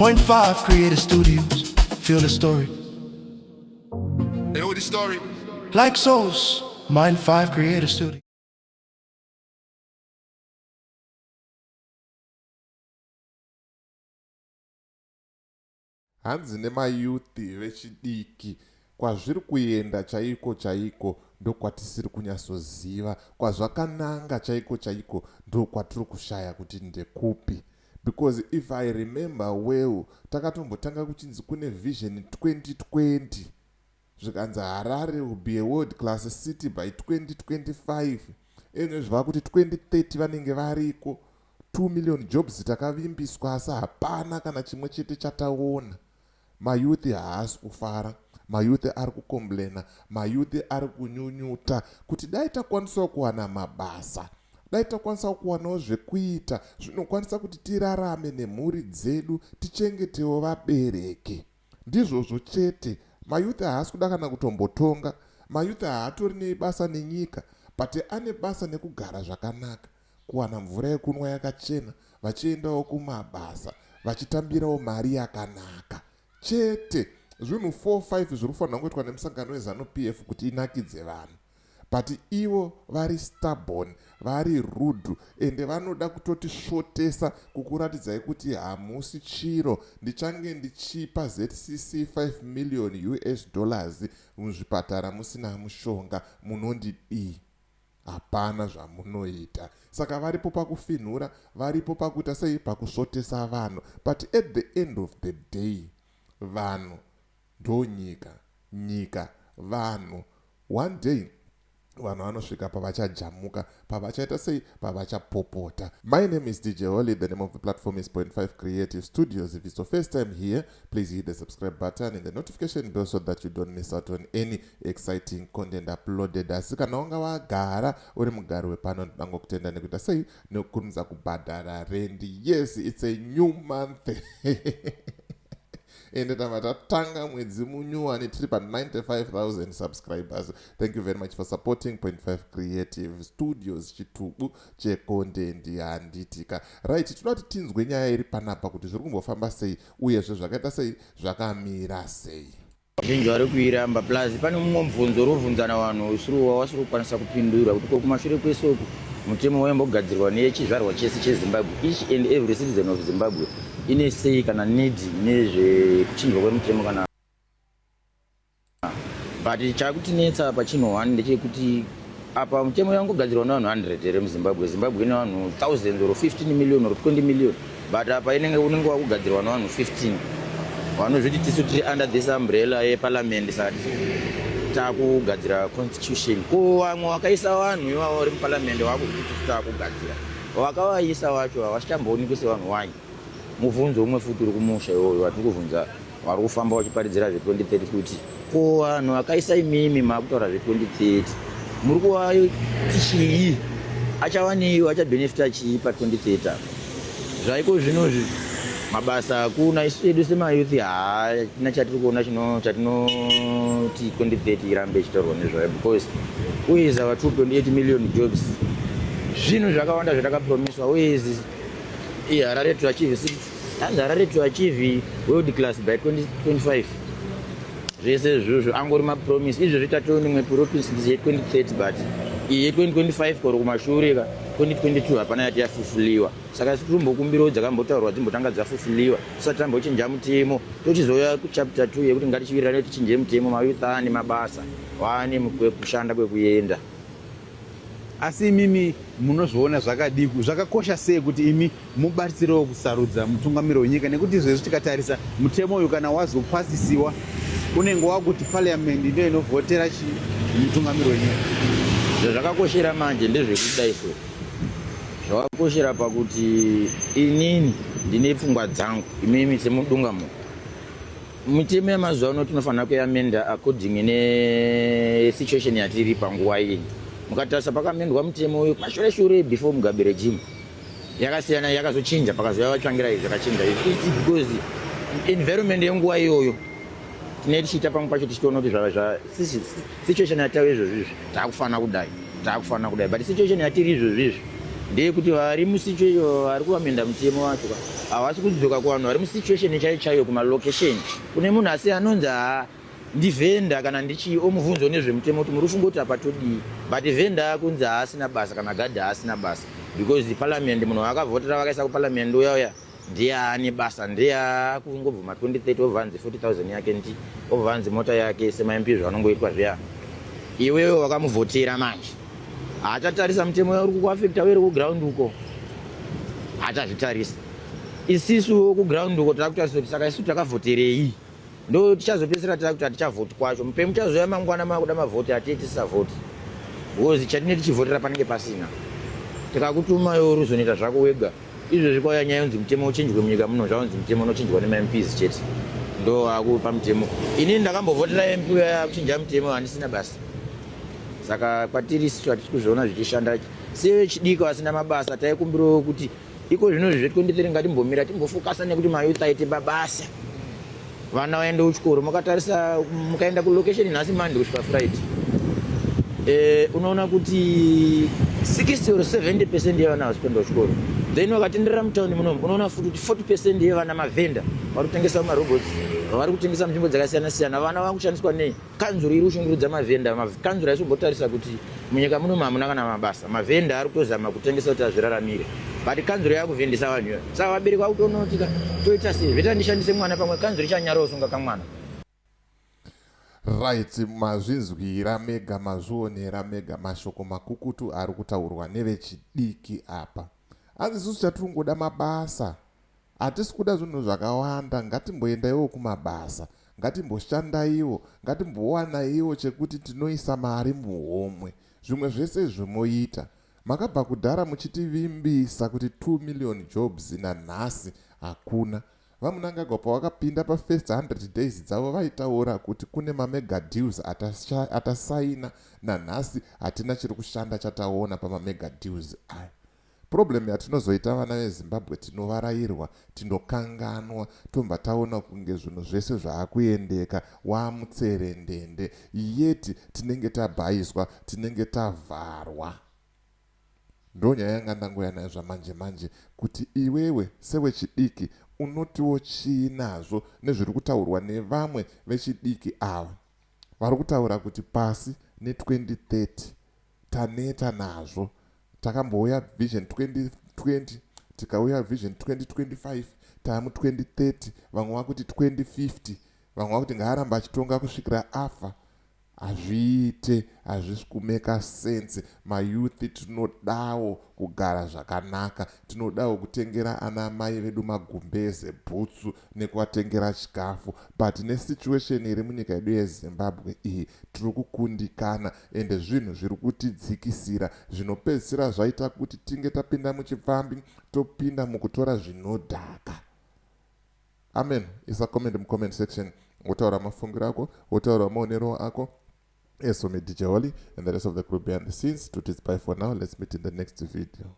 Point 5 Creative Studios. Feel the story. They know the story. Like souls. Mind 5 Creative Studio. Hanzi nemayouth vechidiki, kwazviri kuenda chaiko chaiko ndokwatisiri kunyatsoziva, kwazvakananga chaiko chaiko ndokwatiri kushaya kuti ndekupi. Because if I remember well, takatombotanga kuchinzi kune Vision 2020, zvikanzi Harare will be a world class city by 2025. Ene zvava kuti 2030 vanenge variko. 2 million jobs takavimbiswa, asi hapana kana chimwe chete chataona. Mayouth haasi kufara, mayouth ari kucomplaina, mayouth ari kunyunyuta kuti dai takwanisawo kuwana mabasa, dai takwanisawo kuwanawo zvekuita zvinokwanisa kuti tirarame nemhuri dzedu, tichengetewo vabereki. Ndizvozvo chete. Mayouth haasi kuda kana kutombotonga. Mayouth haatori nebasa nenyika, but ane basa nekugara zvakanaka, kuwana mvura yekunwa yakachena, vachiendawo kumabasa, vachitambirawo mari yakanaka chete. Zvinhu 4 5 zviri kufanira kungoitwa nemusangano weZANU PF kuti inakidze vanhu, but ivo vari stubborn, vari rude, ende vanoda kutotisvotesa kukuratidzai kuti hamusi chiro. Ndichange ndichipa ZCC 5 million US dollars, muzvipatara musina mushonga, munondidii? Hapana zvamunoita. Saka varipo pakufinhura, varipo pakuita sei, pakusvotesa vanhu, but at the end of the day vanhu ndonyika, nyika vanhu. One day vanhu vanosvika pavachajamuka, pavachaita sei, pavachapopota. My name is DJ Holly. The name of the platform is Point 5 Creative Studios. If it's your first time here, please hit the subscribe button and the notification bell so that you don't miss out on any exciting content uploaded. Asi kana wanga wagara uri mugari wepano, ndinangokutenda nekuita sei, nekukurumidza kubhadhara rendi. Yes, it's a new month, ende tava tatanga mwedzi munyuwani tiri pa95,000 subscribers. Thank you very much for supporting Point 5 Creative Studios, chitubu checontent, handitika? Right, tinoda kuti tinzwe nyaya iri panapa kuti zviri kumbofamba sei, uyezve zvakaita sei, zvakamira sei. Vazhinji vari kuiramba. Plus pane mumwe mubvunzo uri kubvunzana vanhu usiri wavasiri kukwanisa kupindura, kuti ko kumashure kwese uku mutemo waimbogadzirwa nechizvarwa chese cheZimbabwe, each and every citizen of Zimbabwe ine sei kana need nezvekuchinjwa kwemutemo kana? But chakutinetsa pachinhu one ndechekuti apa mutemo yangogadzirwa nevanhu 100 here muZimbabwe? Zimbabwe ine vanhu thousands or 15 million or 20 million, but apa inenge unenge wakugadzirwa nevanhu 15 vanozviti tisu tiri under this umbrella yeparliament, saka tisu takugadzira constitution. Ko vamwe vakaisa vanhu ivavo vari muparliament vakuti tisu takugadzira, vakavaisa vacho havasichamboonekwi sevanhu wai? Mubvunzo umwe futi uri kumusha iwoyo watiri kubvunza vari kufamba vachiparidzira zve2030, kuti ko vanhu vakaisa imimi maakutaura zve2030, muri kuvati chii? Achava nei? Achabhenefita chii pa2030 apa? Zvaiko zvinozvi mabasa hakuna. Isu edu semayouth hatina chatiri kuona chatinoti 2030 irambe ichitaurwa nezvayo, because where our 2.8 million jobs? Zvinhu zvakawanda zvatakapromiswa. Where is Harare to achieve, hanzi Harare to achieve world class by 2025? Zvese izvozvo angori mapromise. Izvozvi tatoo nimwe promise ye2030, but iyi ye2025 koro kumashure ka 2022 hapana yati yafulfilliwa. Saka isu tirimbokumbirawo dzakambotaurwa dzimbotanga dzafulfilliwa tisati tambochinja mutemo, tochizouya kuchapter 2 yekuti ngatichiwirirane tichinje mutemo, mayouth ane mabasa, waane kwekushanda, kwekuenda. Asi imimi munozviona zvakadii, zvakakosha sei kuti imi mubatsirewo kusarudza mutungamiri wenyika? Nekuti izvezvi tikatarisa mutemo uyu, kana wazopasisiwa, unenge wakuti parliament ndiyo inovhotera chi mutungamiri wenyika. Zvazvakakoshera manje ndezvekudai so, zvakakoshera pakuti inini ndine pfungwa dzangu. Imimi semudungamo, mitemo yamazuva ano tinofanira kuamenda according nesituation yatiri panguva iyi. Mukatarisa pakamendwa mutemo uyu kumashure shure before Mugabe regime, yakasiyana, yakazochinja pakazouya vaTsvangirai, zvakachinja. It's because environment yenguva iyoyo tinee tichiita pamwe pacho tichitoona kuti situation yatava izvozvi izvi, taakufanira kudai, taakufanira kudai, but situation yatiri izvozvi izvi Ndeyekuti vari musituation, vari kuamenda mutemo wacho ka, havasi kudzoka kuvanhu vari musituation chaiyo chaiyo kumalocation kune munhu asi anonzi haa ndivhenda kana ndichii, omubvunzo nezvemutemo kuti muri kufunga kuti apa todii. But vhenda akunzi haasina basa kana gadhi haasina basa because parliament, munhu waakavhotera vakaisa kuparliament uya uya ndiye aane basa, ndiye akungobvuma 2030, obva anzi 40,000 yake, ndi obva anzi mota yake semaMP zvaanongoitwa zviya. Iwewe wakamuvhotera manje haachatarisa mutemo uri kukuafecta uri kuground uko, haachazvitarisa. Isisu kuground uko takutarisa kuti saka isu takavhoterei? Ndo tichazopedzisira takuti hatichavhoti kwacho. Mupe muchazoya mangwana makuda mavhoti, hatii tisisavhoti because chatine tichivhotera panenge pasina. Tikakutuma iwe uri uzonoita zvako wega. Izvezvi kwauya nyaya yonzi mutemo uchinjwe munyika muno, zvaunzi mutemo unochinjwa nemaMPs chete, ndo akupa mutemo. Inini ndakambovhotera MP uya kuchinja mutemo, handisina basa. Saka kwatiri isisu hatisi kuzviona zvichishanda. Sevechidiki vasina mabasa, taikumbirawo kuti iko zvino zve2030 ngatimbomira timbofokasa nekuti mayouth aite mabasa, vana vaende kuchikoro. Mukatarisa, mukaenda kulocation nhasi Monday kusvika Friday, unoona kuti 60 or 70% yevana havasi kuenda kuchikoro. Then vakatenderera mutauni munomu, unoona futi kuti 40% yevana mavhenda vari kutengesa mumarobots, vari kutengesa munzvimbo dzakasiyana siyana. Vana vakushandiswa nei? Kanzuro iri kushungurudza mavhenda. Kanzuro haisi kumbotarisa kuti munyika munomu hamuna kana mabasa. Mavhenda ari kutozama kutengesa kuti azviraramire, but kanzuro yakuvhendesa vanhu iyoyo. Saka vabereki vakutoona kuti toita sei, zveta ndishandise mwana, pamwe kanzuro ichanyarawo sunga kamwana. Right, mazvinzwira mega, mazvionera mega mashoko makukutu ari kutaurwa nevechidiki apa. Hanzi isusu chatiringoda mabasa, hatisi kuda zvinhu zvakawanda. Ngatimboendaiwo kumabasa, ngatimboshandaiwo, ngatimbowanaiwo chekuti tinoisa mari muhomwe. Zvimwe zvese zvimoita makabva kudhara muchitivimbisa kuti 2 million jobs, nanhasi hakuna. VaMnangagwa pavakapinda pafirst 100 days dzavo vaitaura kuti kune mamega deals atasaina, nanhasi hatina chiri kushanda chataona pamamega deals aya. Problem yatinozoita vana veZimbabwe, tinovarayirwa, tinokanganwa, tobva taona kunge zvinhu zvese zvaakuendeka wamutserendende, yeti tinenge tabhaiswa, tinenge tavharwa. Ndo nyaya yanga ndangoya nayo zvamanje manje, kuti iwewe sewechidiki unotiwo chii nazvo nezviri kutaurwa nevamwe vechidiki ava vari kutaura kuti pasi ne2030, taneta nazvo. Takambouya Vision 2020, tikauya Vision 2025, taamu 2030, vamwe vakuti 2050, vamwe vakuti ngaaramba achitonga kusvikira afa. Hazviite, hazvisi kumeka sense. Mayouth tinodawo kugara zvakanaka, tinodawo kutengera ana mai vedu magumbeze, bhutsu nekuvatengera chikafu, but nesituation iri munyika yedu yeZimbabwe iyi tiri kukundikana, ende zvinhu zviri kutidzikisira, zvinopedzisira zvaita kuti tinge tapinda muchipfambi, topinda mukutora zvinodhaka. Amen. Isa comment mucomment section, wotaura mafungiro ako, wotaura maonero ako. As for me, DJ Holly and the rest of the crew behind the scenes, to bye for now. Let's meet in the next video.